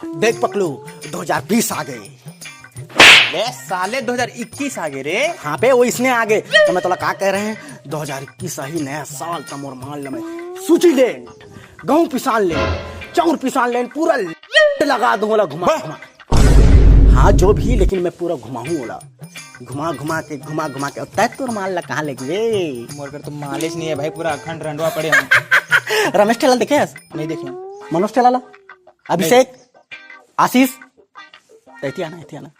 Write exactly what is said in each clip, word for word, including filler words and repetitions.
देख पकलू, दो हज़ार बीस आ गे। ले साले, दो हज़ार इक्कीस आ गे रे। हाँ बे, वो इसने आ गे। त मैं तोला का कहे रहें, दो हज़ार इक्कीस आही, नया साल, त मोर माल ल मैं सूजी लेन, गहूं पिसान लेन, चाउर पिसान लेन, पूरा लगा दूं ओला घुमा घुमा। हाँ, जो भी, लेकिन मैं पूरा घुमाहूं ओला। घुमा घुमा के, घुमा घुमा के, अउ तैं तोर माल ला कहाँ लेगबे? मोर कर तो मालेच नहीं है भाई, पूरा अखंड रंडवा पड़े हैं। रमेश ठेला देखे हस? नहीं देखे। मनोज ठेला ला? अभिषेक? आशीष? त एती आना, एती आना।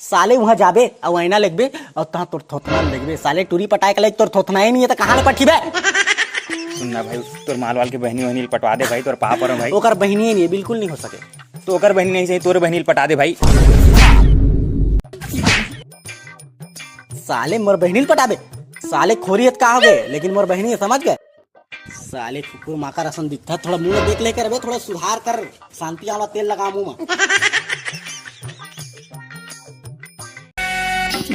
साले उहाँ जाबे, अउ आईना लेगबे, अउ तहाँ तोर थोथना लेगबे। साले टूरी पटाए के लायक तोर थोथना ही नहीं है, त कहाँ ले पठीबे? सुन ना भाई, तोर माल वाल के बहिनी वहिनी ल पटवा दे भाई, तोर पाँव परंव भाई। ओकर बहिनी ही नहीं है, बिल्कुल नहीं हो सके। तो ओकर बहिनी नहीं सही, तोर बहिनी ल पटा दे भाई। साले मोर बहिनी ल पटाबे? साले खोरी हत का हो गे, लेकिन मोर बहिनी है, समझ गे? साले कुकुर माकर असन दिखत, थोड़ा मुंह देख लेकर बे, थोड़ा सुधार कर, शांति वाला तेल लगा मुंह में।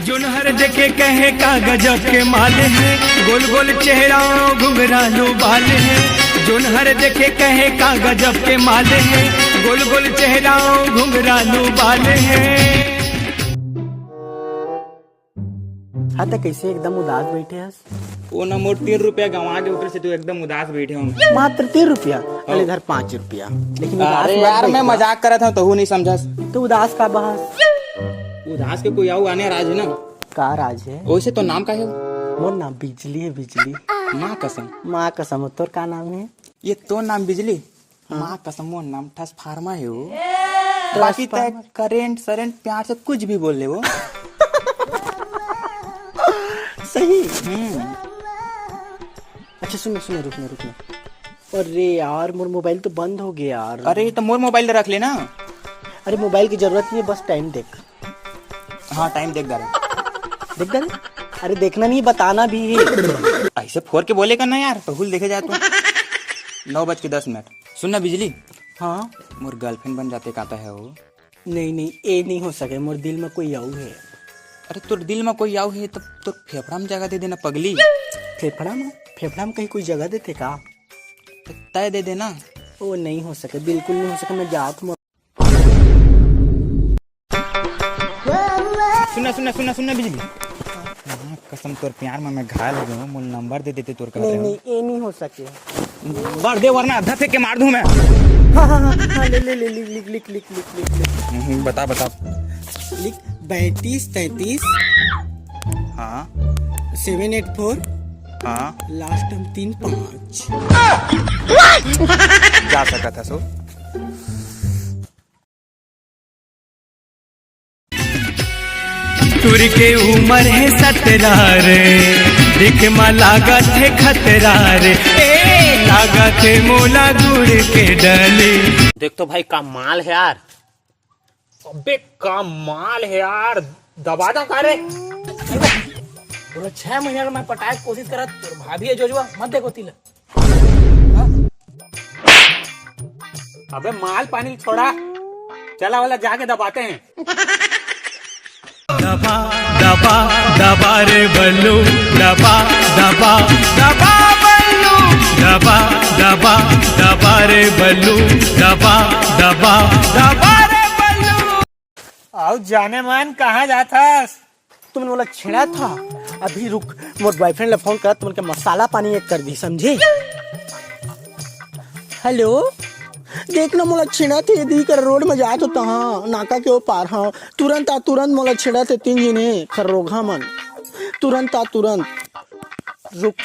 जोनहर देखे कहे का गजब के माल है, गोल गोल चेहरा घुंघरालू बाल है। जोनहर देखे कहे का गजब के माल है, गोल गोल चेहरा घुंघरालू बाल है। हाँ, त कैसे एकदम उदास बैठे हस? वो ना मोर तीन रुपया गंवा गे, ओकर से तो एकदम उदास बैठे हूँ। मात्र तीन रुपया? अरे, हाँ। इधर पाँच रुपया। लेकिन उदास अरे मत यार, मैं बैठ। मजाक करत हूँ, तहू नहीं समझस। तो उदास का बहस? उदास के कोई आऊ आने राज है ना। का राज है? वैसे तो नाम का है? मोर नाम बिजली है, बिजली। माँ कसम। माँ कसम, तोर का नाम है? ये तो नाम बिजली? हाँ। माँ कसम, वो नाम ट्रांसफार्मर है वो। ट्रांसफार्मर। बाकी तय करेंट सरेंट प्यार से कुछ भी बोल ले वो। सही। हम्म। अच्छा सुन, सुन, रुक ना, रुक ना। अरे यार, मोर मोबाइल तो बंद हो गया यार। अरे, तो मोर मोबाइल रख लेना। अरे, मोबाइल की जरूरत नहीं है, बस टाइम देख। हाँ, टाइम देख डारे। देख डारे? अरे, देखना नहीं, बताना भी है। ऐसे फोर के बोले कर ना यार, तो हुल देखे जाए तो। नौ बज के दस मिनट। सुन ना बिजली। हाँ? मोर गर्लफ्रेंड बन जाते कहता है वो। नहीं, नहीं, ये नहीं हो सके, मोर दिल में कोई आऊ है। अरे, तोर दिल में कोई आऊ है, तब तोर फेफड़ा में जगह दे देना पगली। फेफड़ा में? फेफड़ा में कहीं कोई जगह देते का? तो तय दे देना। वो नहीं हो सके, बिल्कुल नहीं हो सके, मैं जात मोर सुनना, सुनना, सुनना, सुनना बिजली। हाँ, कसम तोर प्यार में मैं घायल हो गया हूँ, मोर नंबर दे देते तोर कहत नहीं, रहे हो। नहीं, ये नहीं हो सके। नंबर दे वरना आधा फेंक के मार दूं मैं। हाँ, हाँ, हाँ, हाँ, ले, ले, ले, लिख, लिख, लिख, लिख, लिख, लिख, लिख। हम्म, बता, बता। लिख, बैंतीस तैंतीस। हाँ। सेवन एट फोर। हाँ। लास्ट हम तीन पाँच। जा सकत है सो। टूरी के उमर हे सतरा रे, दिख मा लागत हे खतरा रे, ए लागत हे मोला गुड़ के डली। देख तो भाई, का माल है यार। अबे का माल है यार, दबा दो का रे। पूरा छह महीना का मैं पटाए के कोशिश करा, तोर भाभी है जोजवा, मत देखो तिला। अबे माल पानी छोड़ा, चला वाला जाके दबाते हैं। दबा, दबा, दबा रे बल्लू, दबा, दबा, दबा बल्लू, दबा, दबा, दबा रे बल्लू, दबा, दबा, दबा रे बल्लू। आउ जाने मन कहाँ जाथस? तुमन मोला छेड़त हा? अभी रुक, मोर बॉयफ्रेंड ला फोन करत, तुमन के मसाला पानी एक कर दी, समझे? हेलो, देख ना मोला छेड़त हे, दी कर रोड में जात हो तहाँ, नाका के ओ पार, हाँ, तुरंत आ, तुरंत मोला छेड़त हे, तीन झिन हे, खर्रोघा मन, तुरंत आ, तुरंत। रुक।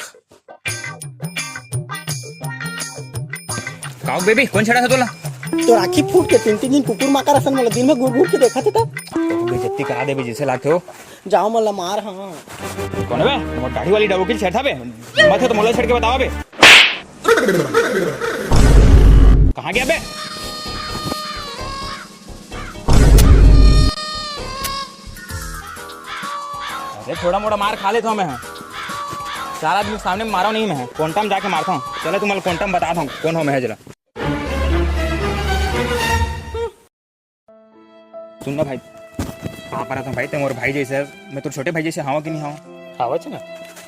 काऊ बेबी, कोन छेड़ा था तोला? तोर आँखी फूट के तीन, तीन झिन कुकुर माकर असन मोला दिन में घूर घूर के देखत हे त। बेइज्जती करा देबे जैसे लागथे हो। जाओ मोला मार, हाँ। कोन हे बे? मोर दाढ़ी वाली डबोकी ल छेड़था बे? मत हे तो मोला छेड़ के बतावा बे। कहाँ गया बे? अरे थोड़ा मोड़ा मार खा लेथों मैं। चार आदमी के सामने मारो नहीं मैं। कोंटा में जाके मारथों। चलो तुम्हारा कोंटा में बता दूँ कौन हो मैं जरा। सुन ना भाई, पापा रहता भाई, ते मोर भाई जैसे, मैं तोर छोटे भाई जैसे हवा कि नहीं हवा? हवा च ना।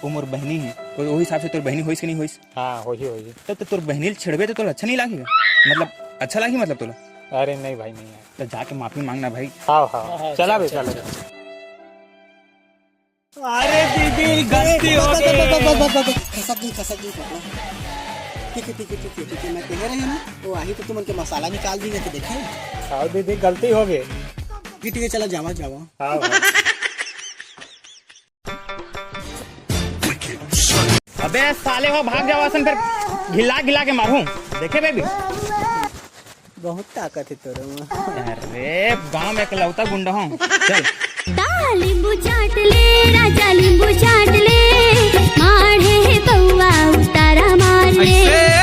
वो मोर बहनी है, तो वही हिसाब से तोर बहनी होइस कि नहीं होइस? हाँ, होही, होही। तो, तो तोर बहनी ल छेड़बे तो तोला अच्छा नहीं लागेगा? मतलब, अच्छा लागी मतलब तोला? अरे नहीं भाई, नहीं है। तो जाके माफी मांगना भाई। हाँ, हाँ। चला बे, चला। अरे दीदी, गलती हो गई। खसक गई, खसक गई पकड़ा। ठीक है, ठीक है, ठीक है, ठीक है, मैं कह रही हूँ ना, वो आही तो तुमन के मसाला निकाल दी, तो देखे। हाँ दीदी, गलती हो गई। ठीक, ठीक है, चला, जावा, जावा। हाँ, हाँ। अबे साले हो, भाग जावा सन, फिर घिला घिला के मारूं। देखे बेबी, बहुत ताकत है तोरे में। अरे गांव में इकलौता गुंडा हूँ। चल। दा लींबू चाट ले राजा, लींबू चाट ले, माढ़े हे बउआ उतारा मार ले।